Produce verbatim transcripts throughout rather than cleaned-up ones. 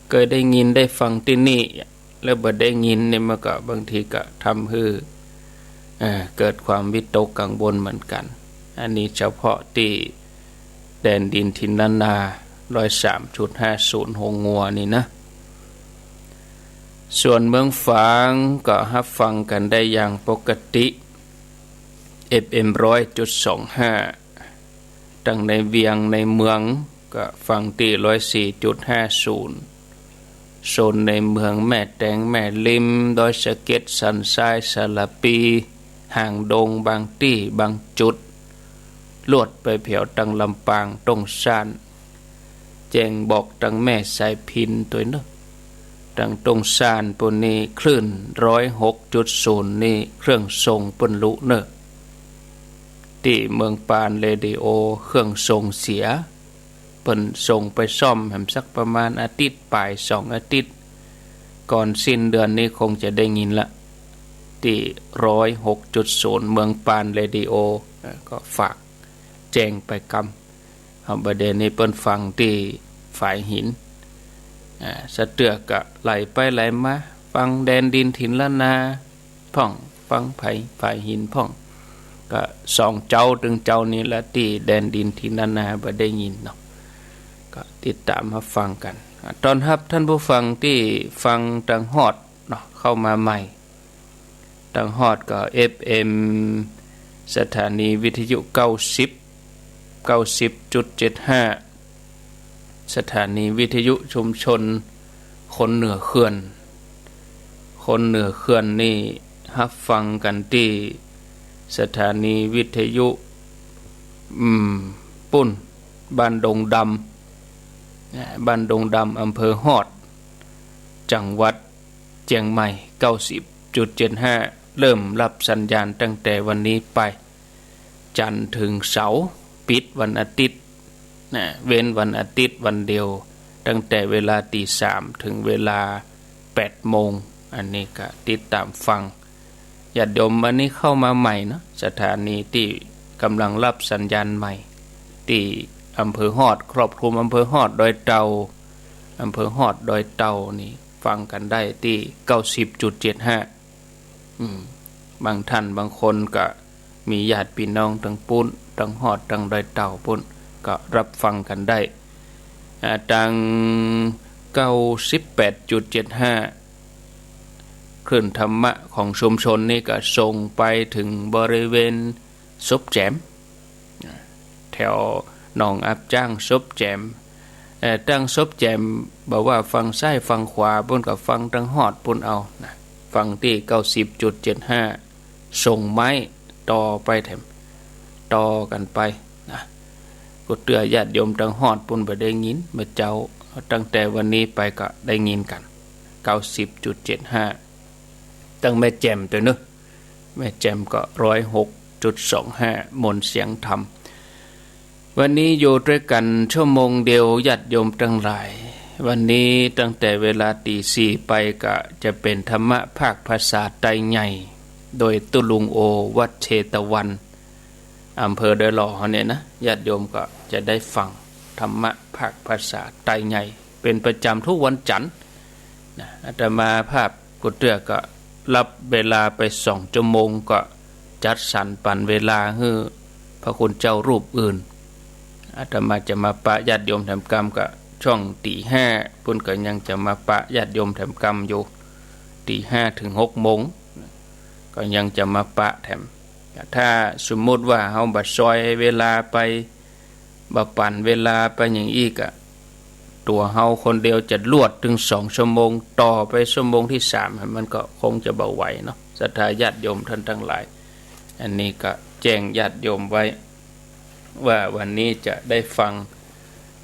เกยได้ยินได้ฟังตี้นี่ แล้วบ่ได้ยินนี่มันก็บางทีก็ทำหื้อ เอ่อ เกิดความวิตกกังวลเหมือนกั๋น อันนี้เฉพาะตี้แดนดินถิ่นล้านนา ร้อยสามจุดห้าศูนย์ โฮงงัวนี่นะ ส่วนเมืองฝางก็ฮับฟังกั๋นได้อย่างปกติ เอฟเอ็ม ร้อยจุดสองห้า ตังในเวียงในเมืองก็ฟังตี้ ร้อยสี่จุดห้าศูนย์ โซนในเมืองแม่แตง แม่ริม ดอยสะเก็ด สันทราย สารภี หางดง บางตี้บางจุด ลวดไปแผวตังลำปาง ต้งซ่าน แจ้งบอกตังแม่สายพิณตวยเนาะ ตังต้งซ่านปู้นนี่คลื่น ร้อยหกจุดศูนย์ นี่เครื่องส่งเปิ้นลุเนาะ ตี้เมืองปานเรดิโอเครื่องส่งเสีย เปิ้นส่งไปซ่อมแหมสักประมาณอาทิตย์ป๋ายสองอาทิตย์ ก่อนสิ้นเดือนนี้คงจะได้ยินละ ตี้ ร้อยหกจุดศูนย์ เมืองปานเรดิโอ เอ่อ ก็ฝากแจ้งไปกำ เอาประเด็นนี้เปิ้นฟังตี้ฝายหิน อ่า สะเตื้อก็ไหลไปไหลมา ฟังแดนดินถิ่นล้านนาพ่อง ฟังฝาย ฝายหินพ่อง ก็สองเจ้าตึงเจ้านี้ละตี้แดนดินถิ่นล้านนาบ่ได้ยินเนาะ ก็ติดต๋ามฮับฟังกั๋น อ่า ต้อนฮับต้านผู้ฟังตี้ฟังตังฮอดเนาะ เข้ามาใหม่ ตังฮอดก็ เอฟเอ็ม สถานีวิทยุ เก้าสิบ เก้าสิบจุดเจ็ดห้า สถานีวิทยุชุมชนคนเหนือเขื่อน คนเหนือเขื่อนนี่ฮับฟังกั๋นตี้สถานีวิทยุ อืม ปู้น บ้านดงดำ นะ บ้านดงดำ อำเภอฮอด จังหวัดเจียงใหม่ เก้าสิบจุดเจ็ดห้า เริ่มฮับสัญญาณตั้งแต่วันนี้ไป จันทร์ถึงเสาร์ ปิดวันอาทิตย์ นะ เว้นวันอาทิตย์วันเดียว ตั้งแต่เวลาตีสามถึงเวลาแปดโมง อันนี้ก็ติดต๋ามฟัง ญาติโยมอันนี้เข้ามาใหม่เนาะ สถานีตี้ก่ำลังฮับสัญญาณใหม่ ตี้อำเภอฮอด ครอบคลุมอำเภอฮอด ดอยเต่า อำเภอฮอด ดอยเต่านี่ฟังกั๋นได้ตี้ เก้าสิบจุดเจ็ดห้า อืม บางท่านบางคนก็มีญาติปี้น้องตังปู้น ตังฮอด ตังดอยเต่าปู้น ก็ฮับฟังกั๋นได้ อ่า ตัง เก้าสิบแปดจุดเจ็ดห้า คลื่นธรรมะของชุมชนนี่ก็ส่งไปเถิงบริเวณศพแจม แถวหนองอับจ้าง ศพแจม เอ่อ ตังศพแจม บ่ว่าฝั่งซ้ายฝั่งขวาปู้นก็ฟังตังฮอดปู้นเอานะ ฟังตี้ เก้าสิบจุดเจ็ดห้า ส่งไม้ต่อไปแถม ต่อกั๋นไปนะ กูเตื้อญาติโยมตังฮอดปู้นบ่ได้ยิน เมื่อเจ๊า ตั้งแต่วันนี้ไปก็ได้ยินกั๋น เก้าสิบจุดเจ็ดห้า ตังแม่แจ่มตวยเนาะ แม่แจ่มก็ ร้อยหกจุดสองห้า มนต์เสียงธรรม วันนี้อยู่ตวยกั๋นชั่วโมงเดียว ญาติโยมตังหลาย วันนี้ตั้งแต่เวลาตีสี่ไปก็จะเป๋นธรรมะภาคภาษาไตใหญ่ โดยตุ๊ลุงโอ วัดเชตวัน อำเภอดอยหล่อเฮาเนี่ยนะ ญาติโยมก็จะได้ฟังธรรมะภาคภาษาไตใหญ่ เป๋นประจ๋ำกู้วันจั๋นทร์นะ อาตมาภาพกูเตื้อก็ฮับเวลาไปสองชั่วโมง ก็จัดสรรปันเวลาหื้อพระคุณเจ้ารูปอื่น อาตมาจะมาปะญาติโยมแถมกำก็ช่วงตีห้าปู้นก็ยังจะมาปะญาติโยมแถมกำอยู่ ตีห้าเถิงหกโมง ก็ยังจะมาปะแถม ถ้าสมมุติว่าเฮาบ่ซอยเวลาไป บ่ปั๋นเวลาไปอย่างอี้ก็ ตั๋วเฮาคนเดียวจะลวดเถิงสองชั่วโมง ต่อไปชั่วโมงตี้สาม มันก็คงจะบ่ไหวเนาะ ศรัทธาญาติโยมท่านตังหลาย อันนี้ก็แจ้งญาติโยมไว้ ว่าวันนี้จะได้ฟัง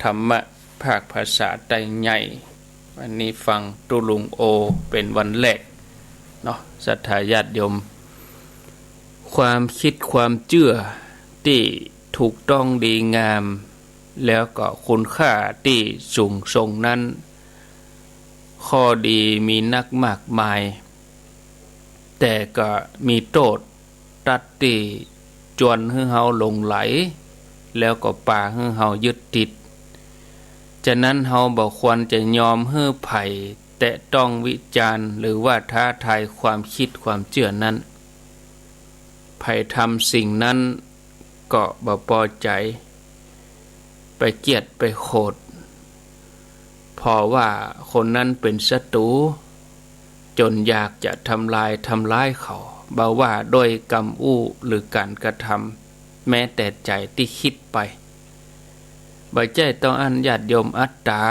ธรรมะภาคภาษาไตใหญ่ วันนี้ฟังตุ๊ลุงโอเป๋นวันแรกเนาะ ศรัทธาญาติโยม ความกึ๊ดความเจื้อตี้ถูกต้องดีงาม แล้วก็คุณค่าตี้สูงส่งนั้น ข้อดีมีนักมากมาย แต่ก็มีโต้ษ ตั๊ดตี้จวนหื้อเฮาหลงใหล แล้วก็ปาหื้อเฮายึดติด ฉะนั้นเฮาบ่ควรจะยอมหื้อใผแตะต้องวิจารณ์หรือว่าท้าทายความกึ๊ดความเจื้อนั้น ใผทำสิ่งนั้นก็บ่ปอใจ๋ ไปเกลียดไปโขด ผ่อว่าคนนั้นเป๋นศัตรู๋ จ๋นอยากจะทำลาย ทำร้ายเขา บ่ว่าด้วยกำอู้หรือก๋านกระทำ แม้แต่ใจ๋ตี้กึ๊ดไป บ่ใจ้เต้าอั้นญาติโยม อัตต๋า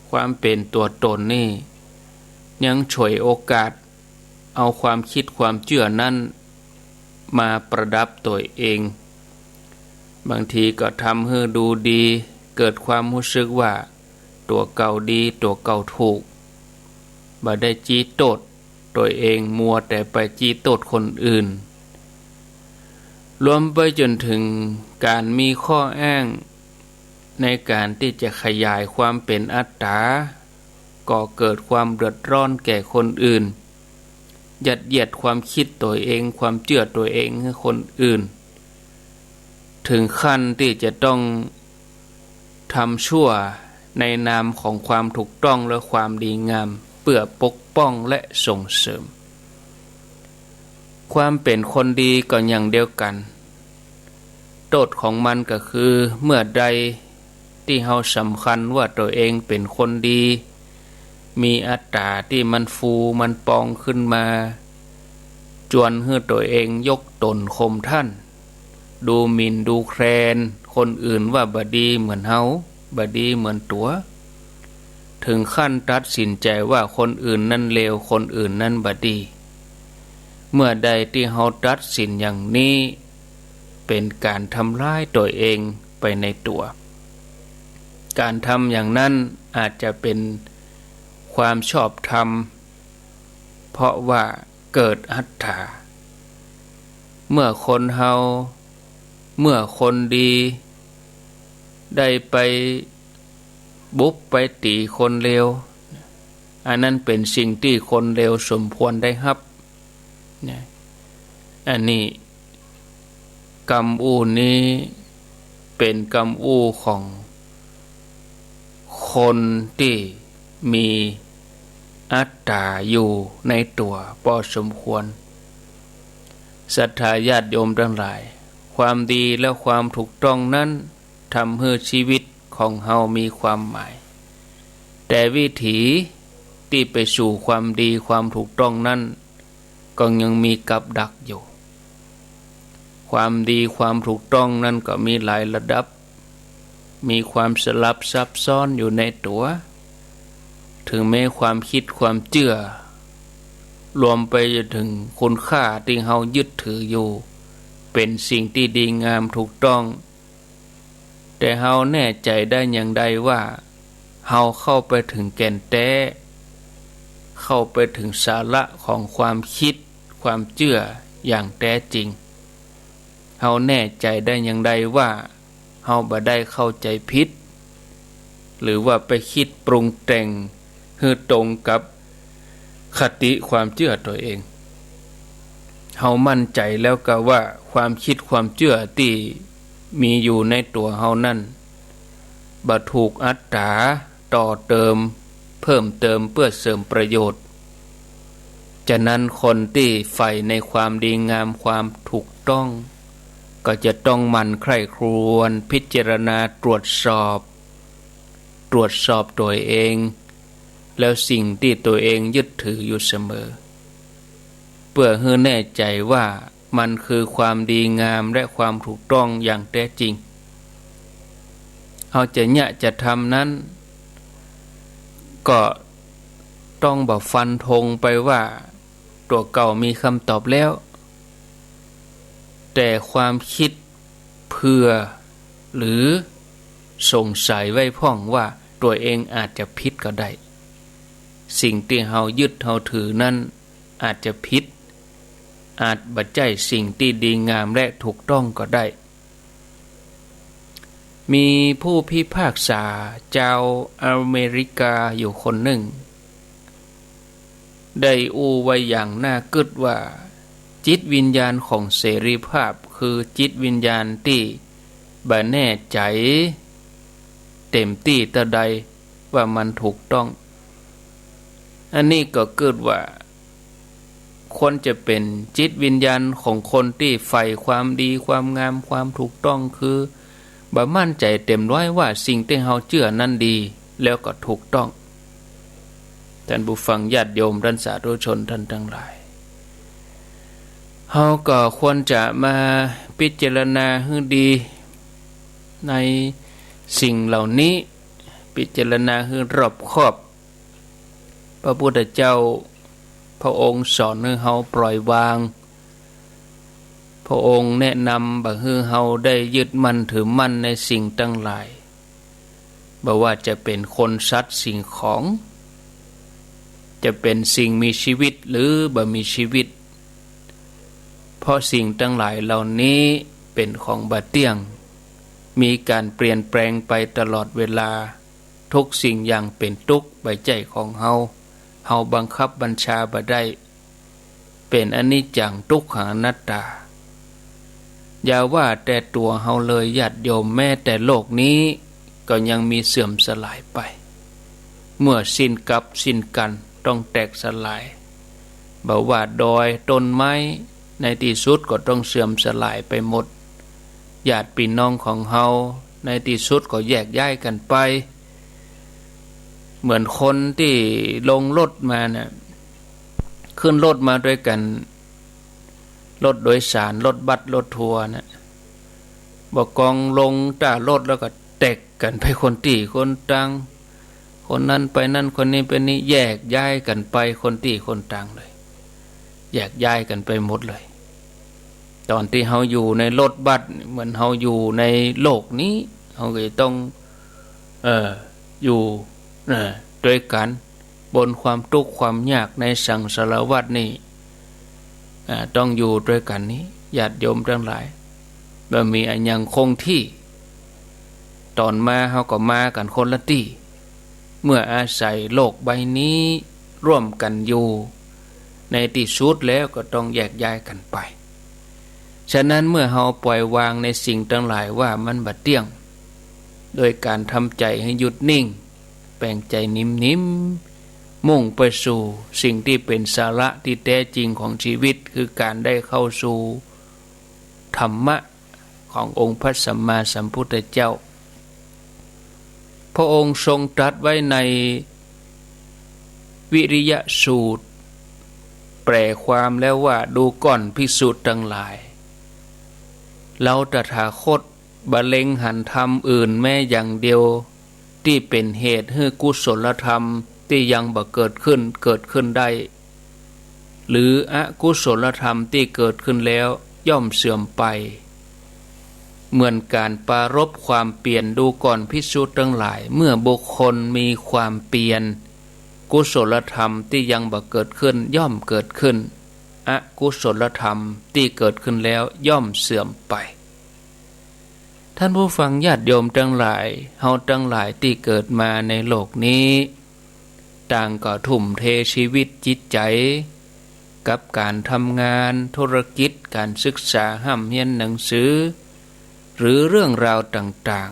ความเป๋นตั๋วต๋นนี่ ยังฉวยโอกาสเอาความกึ๊ดความเจื้อนั้นมาประดับตั๋วเอง บางทีก็ทำหื้อดูดี เกิดความฮู้สึกว่าตั๋วเก่าดี ตั๋วเก่าถูก บ่ได้จี้โต้ษตั๋วเอง มัวแต่ไปจี้โต้ษคนอื่น รวมไปจ๋นเถิงก๋านมีข้ออ้างในก๋านตี้จะขยายความเป๋นอัตต๋า ก่อเกิดความเดือดร้อนแก่คนอื่น ยัดเยียดความกึ๊ดตั๋วเอง ความเจื้อตั๋วเองหื้อคนอื่น เถิงขั้นตี้จะต้องทำชั่วในนามของความถูกต้องและความดีงาม เปื้อปกป้องและส่งเสริม ความเป๋นคนดีก็อย่างเดียวกั๋น โต้ษของมันก็คือ เมื่อใดตี้เฮาสำคัญว่าตั๋วเองเป๋นคนดี มีอัตต๋าตี้มันฟูมันปองขึ้นมา จวนหื้อตั๋วเองยกต๋นข่มท่าน ดูหมิ่นดูแคลนคนอื่นว่าบ่ดีเหมือนเฮา บ่ดีเหมือนตั๋ว เถิงขั้นตัดสินใจ๋ว่าคนอื่นนั้นเลว คนอื่นนั้นบ่ดี เมื่อใดตี้เฮาตัดสินอย่างนี้ เป๋นก๋านทำร้ายตั๋วเองไปในตั๋ว ก๋านทำอย่างนั้นอาจจะเป๋นความชอบธรรม เพราะว่าเกิดอัตต๋า เมื่อคนเฮา เมื่อคนดี ได้ไปบุบไปตี๋คนเลว อันนั้นเป๋นสิ่งตี้คนเลวสมควรได้ฮับ นะ อันนี้กำอู้นี้เป๋นกำอู้ของคนตี้มีอัตต๋าอยู่ในตั๋วปอสมควร ศรัทธาญาติโยมตังหลาย ความดีและความถูกต้องนั้นทำหื้อชีวิตของเฮามีความหมาย แต่วิถีตี้ไปสู่ความดีความถูกต้องนั้น ก็ยังมีกับดักอยู่ ความดีความถูกต้องนั้นก็มีหลายระดับ มีความสลับซับซ้อนอยู่ในตั๋ว เถิงแม้ความกึ๊ดความเจื้อ รวมไปจนเถิงคุณค่าตี้เฮายึดถืออยู่ เป๋นสิ่งตี้ดีงามถูกต้อง แต่เฮาแน่ใจ๋ได้อย่างใดว่า เฮาเข้าไปเถิงแก่นแต๊ เข้าไปเถิงสาระของความกึ๊ดความเจื้ออย่างแต๊จริง เฮาแน่ใจ๋ได้อย่างใดว่า เฮาบ่ได้เข้าใจ๋ผิด หรือว่ากึ๊ดปรุงแต่งหื้อตรงกับคติความเจื้อตั๋วเอง เฮามั่นใจ๋แล้วกาว่าความกึ๊ดความเจื้อตี้มีอยู่ในตั๋วเฮานั้น บ่ถูกอัตต๋าต่อเติม เพิ่มเติมเปื้อเสริมประโยชน์ ฉะนั้นคนตี้ใฝ่ในความดีงามความถูกต้อง ก็จะต้องหมั่นใคร่ครวญพิจารณาตรวจสอบ ตรวจสอบตั๋วเอง แล้วสิ่งตี้ตั๋วเองยึดถืออยู่เสมอ เปื้อหื้อแน่ใจ๋ว่ามันคือความดีงามและความถูกต้องอย่างแต๊จริง เฮาจะเยียะจะทำนั้น ก็ต้องบ่ฟันธงไปว่าตั๋วเก่ามีกำตอบแล้ว แต่ความกึ๊ดเผื่อหรือสงสัยไว้พ่องว่าตั๋วเองอาจจะผิดก็ได้ สิ่งตี้เฮายึดเฮาถือนั้นอาจจะผิด อาจบ่ใจ้สิ่งตี้ดีงามและถูกต้องก็ได้ มีผู้พิพากษาจาวอเมริกาอยู่คนนึ่ง ได้อู้ไว้อย่างน่ากึ๊ดว่า จิตวิญญาณของเสรีภาพคือจิตวิญญาณตี้บ่แน่ใจ๋ เต๋มตี้เต้าใด ว่ามันถูกต้อง อันนี้ก็กึ๊ดว่า ควรจะเป๋นจิตวิญญาณของคนตี้ใฝ่ความดี ความงาม ความถูกต้อง คือบ่มั่นใจ๋เต๋มร้อยว่าสิ่งตี้เฮาเจื้อนั้นดี แล้วก็ถูกต้อง ต้านผู้ฟังญาติโยม ต้านสาธุชนต้านตังหลาย เฮาก็ควรจะมาพิจารณาหื้อดีในสิ่งเหล่านี้ พิจารณาหื้อรอบคอบ พระพุทธเจ้า พระองค์สอนหื้อเฮาปล่อยวาง พระองค์แนะนำบ่หื้อเฮาได้ยึดมั่นถือมั่นในสิ่งตังหลาย บ่ว่าจะเป๋นคนสัตว์สิ่งของ จะเป๋นสิ่งมีชีวิตหรือบ่มีชีวิต เพราะสิ่งตังหลายเหล่านี้เป๋นของบ่เตี้ยง มีก๋านเปลี่ยนแปลงไปตลอดเวลา ทุกสิ่งอย่างเป๋นตุ๊กข์ บ่ใจ้ของเฮา เฮาบังคับบัญชาบ่ได้ เป๋นอนิจจัง ตุ๊กขัง อนัตตา อย่าว่าแต่ตั๋วเฮาเลยญาติโยม แม้แต่โลกนี้ก็ยังมีเสื่อมสลายไป เมื่อสิ้นกัปสิ้นกัณฑ์ต้องแตกสลาย บ่ว่าดอยต้นไม้ ในตี้สุดก็ต้องเสื่อมสลายไปหมด ญาติปี้น้องของเฮา ในตี้สุดก็แยกย้ายกั๋นไป เหมือนคนตี้ลงรถมาน่ะ ขึ้นรถมาตวยกั๋น รถโดยสาร รถบัส รถทัวร์น่ะ บ่กองลงต้ารถแล้วก็แตกกั๋นไปคนตี้คนตาง คนนั้นไปนั้น คนนี้ไปนี้ แยกย้ายกั๋นไปคนตี้คนตางเลย แยกย้ายกั๋นไปหมดเลย ต๋อนตี้เฮาอยู่ในรถบัส เหมือนเฮาอยู่ในโลกนี้ เฮาก็จะต้อง เอ่อ อยู่ เอ่อ ตวยกั๋น บนความตุ๊กข์ความยากในสังสารวัฏนี่ อ่า ต้องอยู่ตวยกั๋นนี้ ญาติโยมตังหลาย บ่มีอะหยังคงตี้ ต๋อนมาเฮาก็มากั๋นคนละตี้ เมื่ออาศัยโลกใบนี้ร่วมกั๋นอยู่ ในตี้สุดแล้วก็ต้องแยกย้ายกั๋นไป ฉะนั้นเมื่อเฮาปล่อยวางในสิ่งตังหลายว่ามันบ่เตี้ยง โดยก๋านทำใจ๋หื้อหยุดนิ่ง แป๋งใจ๋นิ่มๆ มุ่งไปสู่สิ่งตี้เป๋นสาระตี้แต๊จริงของชีวิต คือก๋านได้เข้าสู่ธรรมะขององค์พระสัมมาสัมพุทธเจ้า พระองค์ทรงตรัสไว้ในวิริยสูตร แปลความแล้วว่า ดูก่อนภิกษุตังหลาย เฮาตถาคตบ่เล็งหันธรรมอื่นแม้อย่างเดียว ตี้เป๋นเหตุหื้อกุศลธรรมตี้ยังบ่เกิดขึ้น เกิดขึ้นได้ หรืออกุศลธรรมตี้เกิดขึ้นแล้วย่อมเสื่อมไป เหมือนก๋านปรารภความเปียร ดูก่อนภิกษุตังหลาย เมื่อบุคคลมีความเปียร กุศลธรรมตี้ยังบ่เกิดขึ้นย่อมเกิดขึ้น อกุศลธรรมตี้เกิดขึ้นแล้วย่อมเสื่อมไป ท่านผู้ฟังญาติโยมตังหลาย เฮาตังหลายตี้เกิดมาในโลกนี้ ต่างก็ทุ่มเทชีวิตจิตใจ๋ กับก๋านทำงาน ธุรกิจ ก๋านศึกษา ฮ่ำเฮียนหนังสือ หรือเรื่องราวต่าง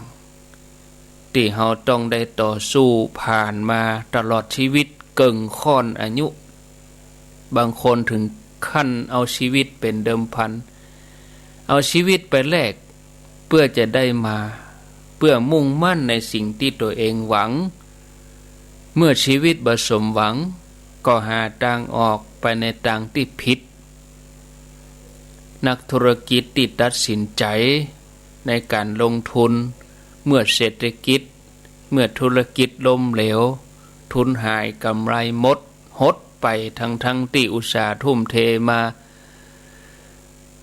ๆ ตี้เฮาต้องได้ต่อสู้ผ่านมาตลอดชีวิต เกิ่งค่อนอายุ บางคนถึงขั้นเอาชีวิตเป๋นเดิมพัน เอาชีวิตไปแลก เปื้อจะได้มา เปื้อมุ่งมั่นในสิ่งตี้ตั๋วเองหวัง เมื่อชีวิตบ่สมหวัง ก็หาตางออกไปในตางตี้ผิด นักธุรกิจตี้ตัดสินใจ๋ในก๋านลงทุน เมื่อเศรษฐกิจ เมื่อธุรกิจล้มเหลว ทุนหาย กำไรหมด หดไป ทั้งๆ ตี้อุตส่าห์ทุ่มเทมา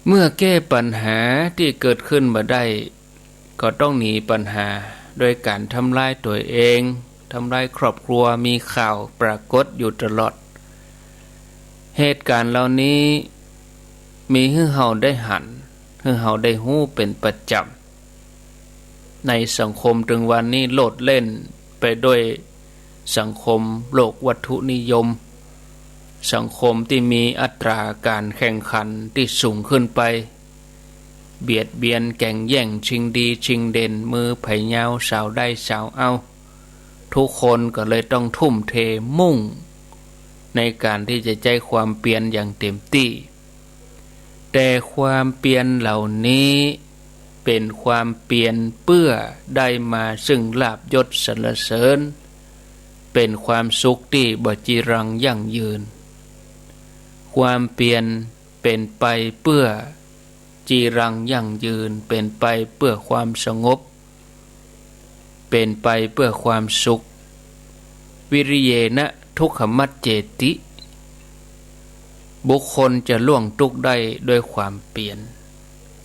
เมื่อแก้ปัญหาตี้เกิดขึ้นบ่ได้ ก็ต้องหนีปัญหาโดยก๋านทำลายตั๋วเอง ทำลายครอบครัว มีข่าวปรากฏอยู่ตลอด เหตุก๋ารณ์เหล่านี้มีหื้อเฮาได้หัน หื้อเฮาได้ฮู้เป๋นประจ๋ำ ในสังคมตึงวันนี้โลดแล่นไปด้วยสังคมโลกวัตถุนิยม สังคมตี้มีอัตราก๋านแข่งขันตี้สูงขึ้นไป เบียดเบียน แก่งแย่ง ชิงดี ชิงเด่น มือใผยาว สาวได้ สาวเอา ทุกคนก็เลยต้องทุ่มเทมุ่ง ในก๋านตี้จะใจ๊ความเปียรอย่างเต็มตี้ แต่ความเปียรเหล่านี้เป๋นความเปียรเปื้อได้มาซึ่งลาภยศสรรเสริญ เป๋นความสุขตี้บ่จีรังยั่งยืน ความเปียรเป๋นไปเปื้อจีรังยั่งยืน เป๋นไปเปื้อความสงบ เป๋นไปเปื้อความสุข วิริเยนะ ทุกขมัจเจติ บุคคลจะล่วงตุ๊กข์ได้ด้วยความเปียร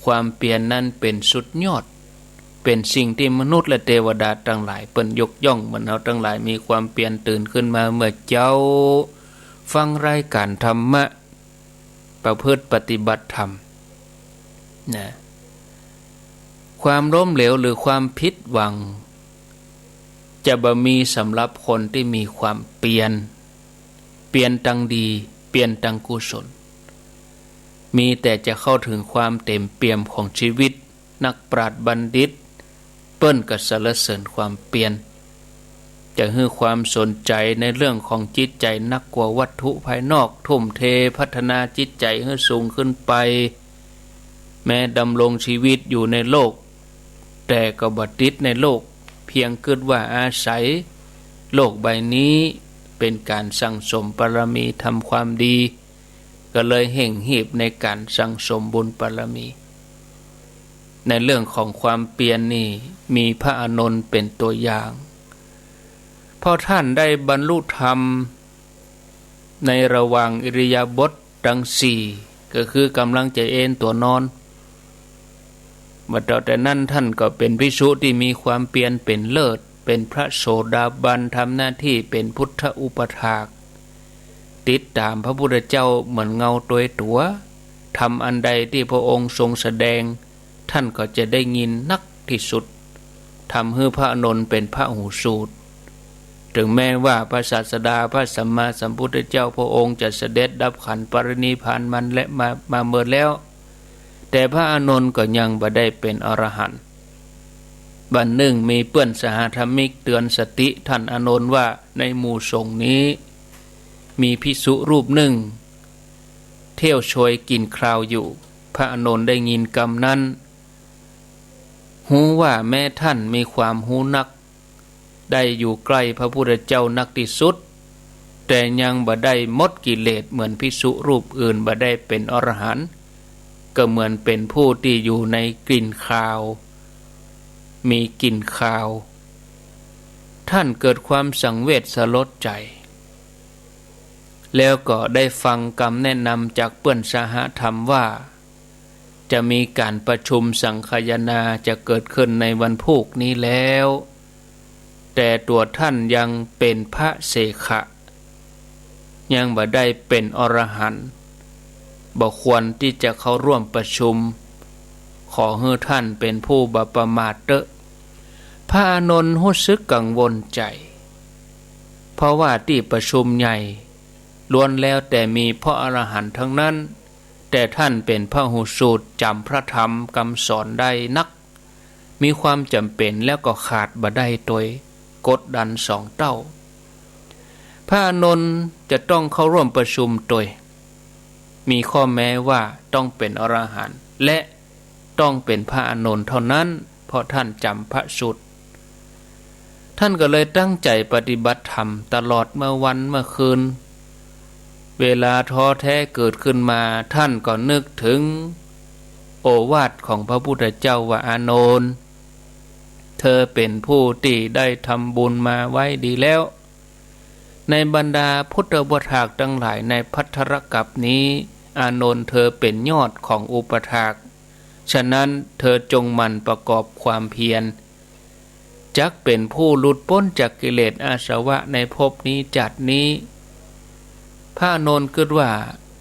ความเปียรนั้นเป๋นสุดยอด เป๋นสิ่งตี้มนุษย์และเตวดาตังหลายเปิ้นยกย่อง เหมือนเฮาตังหลายมีความเปียรตื่นขึ้นมาเมื่อเจ๊า ฟังรายก๋านธรรมะ ประพฤติปฏิบัติธรรม นะ ความล้มเหลวหรือความผิดหวัง จะบ่มีสำหรับคนตี้มีความเปียร เปียรตังดี เปียรตังกุศล มีแต่จะเข้าถึงความเต็มเปี่ยมของชีวิต นักปราชญ์บัณฑิต เปิ้นก็สรรเสริญความเปียร จะหื้อความสนใจ๋ในเรื่องของจิตใจ๋นักกว่าวัตถุภายนอก ทุ่มเทพัฒนาจิตใจ๋หื้อสูงขึ้นไป แม้ดำรงชีวิตอยู่ในโลก แต่ก็บ่ติดในโลก เพียงกึ๊ดว่าอาศัยโลกใบนี้เป๋นก๋านสั่งสมบารมี ทำความดี ก็เลยเฮ่งหีบในก๋านสั่งสมบุญบารมี ในเรื่องของความเปียรนี่มีพระอานนท์เป๋นตัวอย่าง เพราะท่านได้บรรลุธรรมในระหว่างอิริยาบถตังสี่ ก็คือก๋ำลังจะเอนตัวนอน บ่เต้าแต่นั้นท่านก็เป๋นภิกษุตี้มีความเปียรเป๋นเลิศ เป๋นพระโสดาบัน ทำหน้าตี้เป๋นพุทธอุปถาก ติดต๋ามพระพุทธเจ้าเหมือนเงาโตยตั๋ว ธรรมอันใดตี้พระองค์ทรงแสดง ท่านก็จะได้ยินนักตี้สุด ทำหื้อพระอานนท์เป๋นพหูสูตร เถิงแม้ว่าพระศาสดาพระสัมมาสัมพุทธเจ้าพระองค์จะเสด็จดับขันธ์ปรินิพพานมาและมา มาเมินแล้ว แต่พระอานนท์ก็ยังบ่ได้เป๋นอรหันต์ วันนึ่งมีเปื้อนสหธรรมิกเตือนสติท่านอานนท์ว่า ในหมู่สงฆ์นี้มีภิกษุรูปนึ่งเที่ยวโชยกลิ่นคาวอยู่ พระอานนท์ได้ยินกำนั้น ฮู้ว่าแม้ท่านมีความฮู้นัก ได้อยู่ใก้พระพุทธเจ้านักตี้สุด แต่ยังบ่ได้หมดกิเลสเหมือนภิกษุรูปอื่น บ่ได้เป๋นอรหันต์ ก็เหมือนเป๋นผู้ตี้อยู่ในกลิ่นคาว มีกลิ่นคาว ท่านเกิดความสังเวชสลดใจ๋ แล้วก็ได้ฟังกำแนะนำจากเปื้อนสหธรรมว่า จะมีก๋านประชุมสังคายนาจะเกิดขึ้นในวันพูกนี้แล้ว แต่ตั๋วท่านยังเป๋นพระเสขะ ยังบ่ได้เป๋นอรหันต์ บ่ควรตี้จะเข้าร่วมประชุม ขอหื้อท่านเป๋นผู้บ่ประมาทเต๊อะ พระอานนท์ฮู้สึกกังวลใจ๋ เพราะว่าตี้ประชุมใหญ่ล้วนแล้วแต่มีพระอรหันต์ทั้งนั้น แต่ท่านเป๋นพหูสูตร จ๋ำพระธรรมกำสอนได้นัก มีความจ๋ำเป๋นแล้วก็ขาดบ่ได้โตย กดดันสองเต้า พระอานนท์จะต้องเข้าร่วมประชุมโตย มีข้อแม้ว่าต้องเป๋นอรหันต์ และต้องเป๋นพระอานนท์เท่านั้น เพราะท่านจ๋ำพระสูตร ท่านก็เลยตั้งใจ๋ปฏิบัติธรรมตลอดเมื่อวันเมื่อคืน เวลาท้อแท้เกิดขึ้นมา ท่านก็นึกถึงโอวาทของพระพุทธเจ้าว่า อานนท์ เธอเป๋นผู้ตี้ได้ทำบุญมาไว้ดีแล้ว ในบรรดาพุทธอุปถากทั้งหลายในภัททรกัปปนี้ อานนท์เธอเป๋นยอดของอุปถาก ฉะนั้นเธอจงหมั่นประกอบความเพียร จักเป๋นผู้หลุดป๊นจากกิเลสอาสวะในภพนี้จาตินี้ พระอานนท์กึ๊ดว่า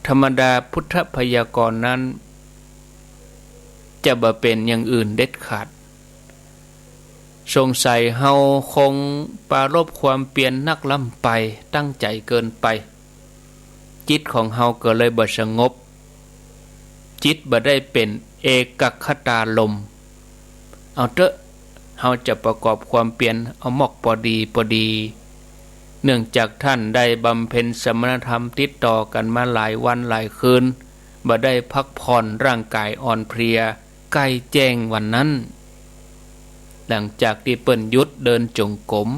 ธรรมดาพุทธพยากรณ์นั้น จะบ่เป๋นอย่างอื่นเด็ดขาด สงสัยเฮาคงปรารภความเปียรนักล้ำไป ตั้งใจ๋เกินไป จิตของเฮาก็เลยบ่สงบ จิตบ่ได้เป๋น เอกัคคตารมณ์ เอาเต๊อะ เฮาจะประกอบความเปียรเอามอกพอดีพอดี เนื่องจากต้านได้บำเพ็ญสมณธรรมติดต่อกั๋นมาหลายวันหลายคืน บ่ได้พักผ่อน ร่างก๋ายอ่อนเพลีย ใก้แจ้งวันนั้น หลังจากตี้เปิ้นหยุดเดินจงกรม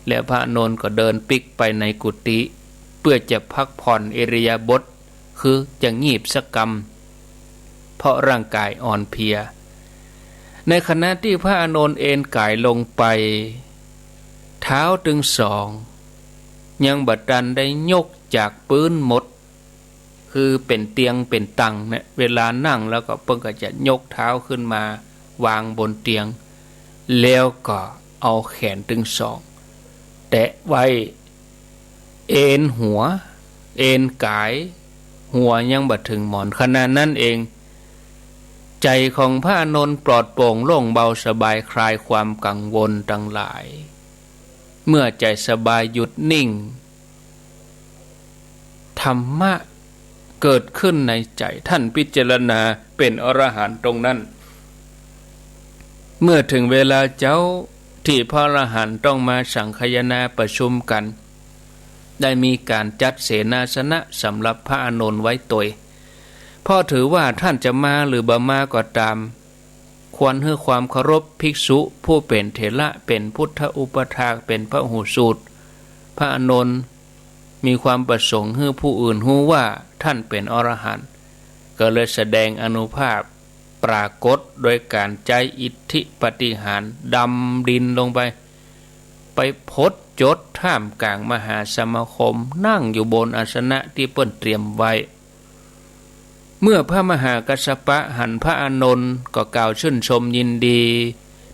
แล้วพระอานนท์ก็เดินปิ๊กไปในกุฏิ เปื้อจะพักผ่อนอิริยาบถ คือจะงีบสักกำ เพราะร่างก๋ายอ่อนเพลีย ในขณะตี้พระอานนท์เอนก๋ายลงไป เท้าตึงสอง ยังบ่ตันได้ยกจากปื๊นหมด คือเป๋นเตียงเป๋นตังเนี่ย เวลานั่งแล้วก็เปิ้นก็จะยกเท้าขึ้นมาวางบนเตียง แล้วก็เอาแขนตึงสองแตะไว้ เอนหัว เอนก๋าย หัวยังบ่เถิงหมอน ขณะนั้นเอง ใจ๋ของพระอานนท์ปลอดโปร่งโล่งเบาสบาย คลายความกังวลตังหลาย เมื่อใจ๋สบายหยุดนิ่ง ธรรมะเกิดขึ้นในใจ๋ ต้านพิจารณาเป๋นอรหันต์ตรงนั้น เมื่อเถิงเวลาเจ๊าตี้พระอรหันต์ต้องมาสังคายนาประชุมกั๋น ได้มีก๋านจัดเสนาสนะสำหรับพระอานนท์ไว้ตวย เพราะถือว่าต้านจะมาหรือบ่มาก็ต๋าม ควรหื้อความเคารพภิกษุผู้เป๋นเถระ เป๋นพุทธอุปัฏฐาก เป๋นพหูสูตร พระอานนท์มีความประสงค์หื้อผู้อื่นฮู้ว่าต้านเป๋นอรหันต์ ก็เลยแสดงอานุภาพปรากฏโดยก๋านใจ๊อิทธิปาฏิหาริย์ดำดินลงไป ไปผจญท่ามก๋างมหาสมาคม นั่งอยู่บนอาสนะตี้เปิ้นเตรียมไว้ เมื่อพระมหากัสสปะหันพระอานนท์ก็กล่าวชื่นชมยินดี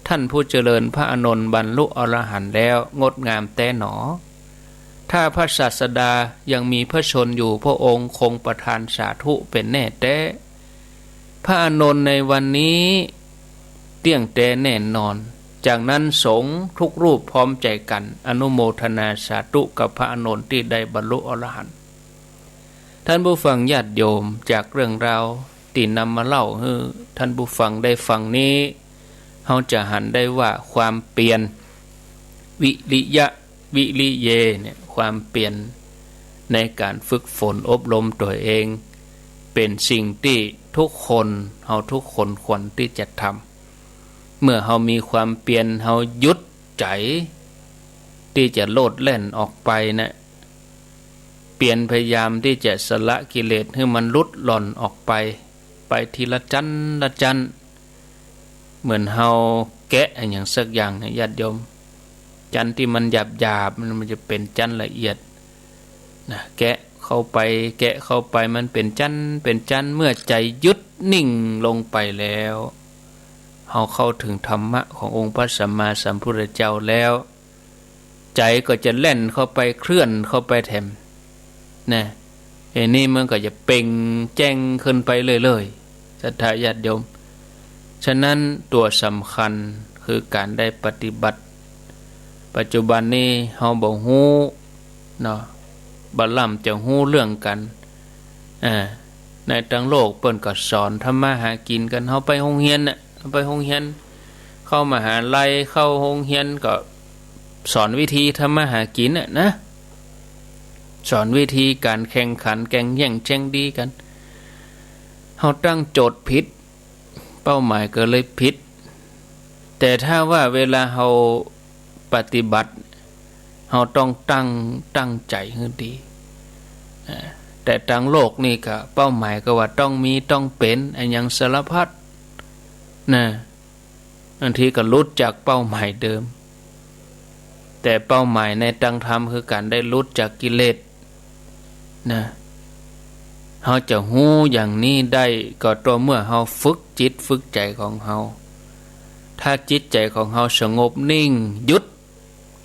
ต้านผู้เจริญ พระอานนท์บรรลุอรหันต์แล้ว งดงามแต๊หนอ ถ้าพระศาสดายังมีพระชนม์อยู่ พระองค์คงประทานสาธุเป๋นแน่แต๊ พระอานนท์ในวันนี้เตี้ยงแต๊แน่นอน จากนั้นสงฆ์ทุกรูปพร้อมใจ๋กั๋นอนุโมทนาสาธุกับพระอานนท์ตี้ได้บรรลุอรหันต์ ท่านผู้ฟังญาติโยม จากเรื่องราวตี้นำมาเล่าหื้อท่านผู้ฟังได้ฟังนี้ เฮาจะหันได้ว่าความเปียร วิริยะ วิริเย เนี่ย ความเปียรในก๋านฝึกฝนอบรมตั๋วเอง เป๋นสิ่งตี้ทุกคน เฮาทุกคนควรตี้จะทำ เมื่อเฮามีความเปียร เฮาหยุดใจ๋ตี้จะโลดแล่นออกไปนะ เปียรพยายามตี้จะสละกิเลสหื้อมันหลุดหล่อนออกไป ไปทีละจั้นละจั้น เหมือนเฮาแกะอะหยังสักอย่างเนี่ยญาติโยม จั้นตี้มันหยาบๆ มัน มันจะเป๋นจั้นละเอียดนะ แกะเข้าไป แกะเข้าไป มันเป๋นจั้น เป๋นจั้น เมื่อใจ๋หยุดนิ่งลงไปแล้ว เฮาเข้าเถิงธรรมะขององค์พระสัมมาสัมพุทธเจ้าแล้ว ใจ๋ก็จะแล่นเข้าไป เคลื่อนเข้าไปแถม นะ อันนี้มันก็จะเปล่งแจ้งขึ้นไปเรื่อยๆ ศรัทธาญาติโยม ฉะนั้นตั๋วสำคัญคือก๋านได้ปฏิบัติ ปัจจุบันนี้เฮาบ่ฮู้เนาะ บ่ล่ำจะฮู้เรื่องกั๋น อ่า ในตังโลกเปิ้นก็สอนทำมาหากิ๋นกั๋น เฮาไปโฮงเฮียนน่ะ เฮาไปโฮงเฮียน เข้ามหาลัย เข้าโฮงเฮียนก็สอนวิธีทำมาหากิ๋นน่ะนะ สอนวิธีก๋านแข่งขัน แก่งแย่งแจ้งดีกั๋น เฮาตั้งโจทย์ผิด เป้าหมายก็เลยผิด แต่ถ้าว่าเวลาเฮาปฏิบัติ เฮาต้องตั้ง ตั้งใจ๋หื้อดี อ่า แต่ตังโลกนี่ก็เป้าหมายก็ว่าต้องมี ต้องเป๋น อะหยังสารพัด นะ บางทีก็หลุดจากเป้าหมายเดิม แต่เป้าหมายในตังธรรมคือก๋านได้หลุดจากกิเลส นะ เฮาจะฮู้อย่างนี้ได้ก็ต่อเมื่อเฮาฝึกจิตฝึกใจ๋ของเฮา ถ้าจิตใจ๋ของเฮาสงบนิ่ง หยุด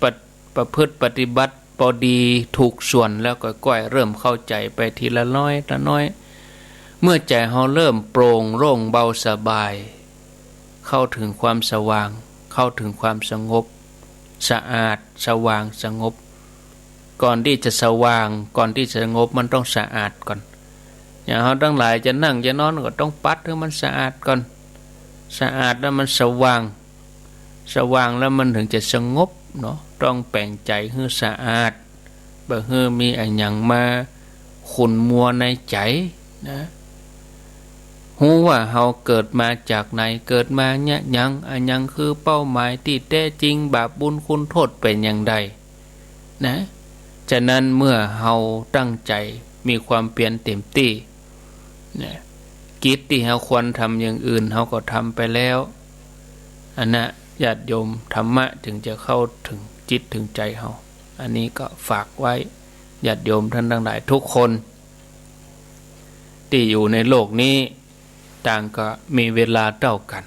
ปะ- ประพฤติปฏิบัติปอดีถูกส่วนแล้ว ก็ก้อยเริ่มเข้าใจ๋ไปทีละน้อยละน้อย เมื่อใจ๋เฮาเริ่มโปร่งโล่งเบาสบาย เข้าเถิงความสว่าง เข้าเถิงความสงบ สะอาด สว่าง สงบ ก่อนตี้จะสว่าง ก่อนตี้จะสงบ มันต้องสะอาดก่อน อย่างเฮาตังหลายจะนั่งจะนอนก็ต้องปัดหื้อมันสะอาดก่อน สะอาดแล้วมันสว่าง สว่างแล้วมันเถิงจะสงบเนาะ ต้องแป๋งใจ๋หื้อสะอาด บ่หื้อมีอะหยังมาขุ่นมัวในใจ๋นะ ฮู้ว่าเฮาเกิดมาจากไหน เกิดมาเยียะหยัง อะหยังคือเป้าหมายตี้แต๊จริง บาปบุญคุณโต้ษเป๋นอย่างใดนะ ฉะนั้นเมื่อเฮาตั้งใจ๋มีความเปียรเต๋มตี้นะ กิจตี้เฮาควรทำอย่างอื่นเฮาก็ทำไปแล้ว อันนะญาติโยม ธรรมะเถิงจะเข้าเถิงจิตเถิงใจ๋เฮา อันนี้ก็ฝากไว้ญาติโยมต้านตังหลายกู้คน ตี้อยู่ในโลกนี้ ต่างก็มีเวลาเต้ากั๋น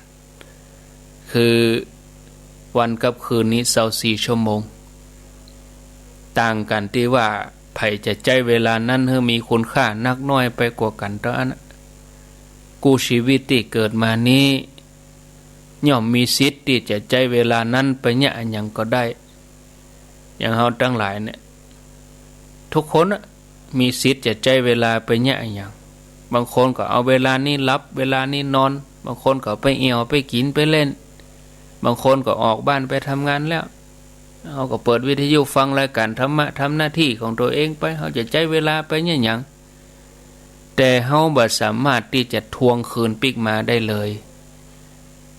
คือวันกับคืนนี้ซาวสี่ชั่วโมง ต่างกั๋นตี้ว่าใผจะใจ๊เวลานั้นหื้อมีคุณค่านักน้อยไปกว่ากั๋นเต้าอั้นนะ กู้ชีวิตตี้เกิดมานี้ ย่อมมีสิทธิ์ตี้จะใจ๊เวลานั้นไปเยียะอะหยังก็ได้ อย่างเฮาตังหลายเนี่ย กู้คนนะ มีสิทธิ์จะใจ๊เวลาไปเยียะอะหยัง บางคนก็เอาเวลานี้หลับ เวลานี้นอน บางคนก็ไปเอี่ยว ไปกิ๋น ไปเล่น บางคนก็ออกบ้านไปทำงานแล้ว เฮาก็เปิดวิทยุฟังรายก๋านธรรมะ ทำหน้าตี้ของตั๋วเองไป เฮาจะใจ๊เวลาไปเยียะหยัง แต่เฮาบ่สามารถตี้จะทวงคืนปิ๊กมาได้เลย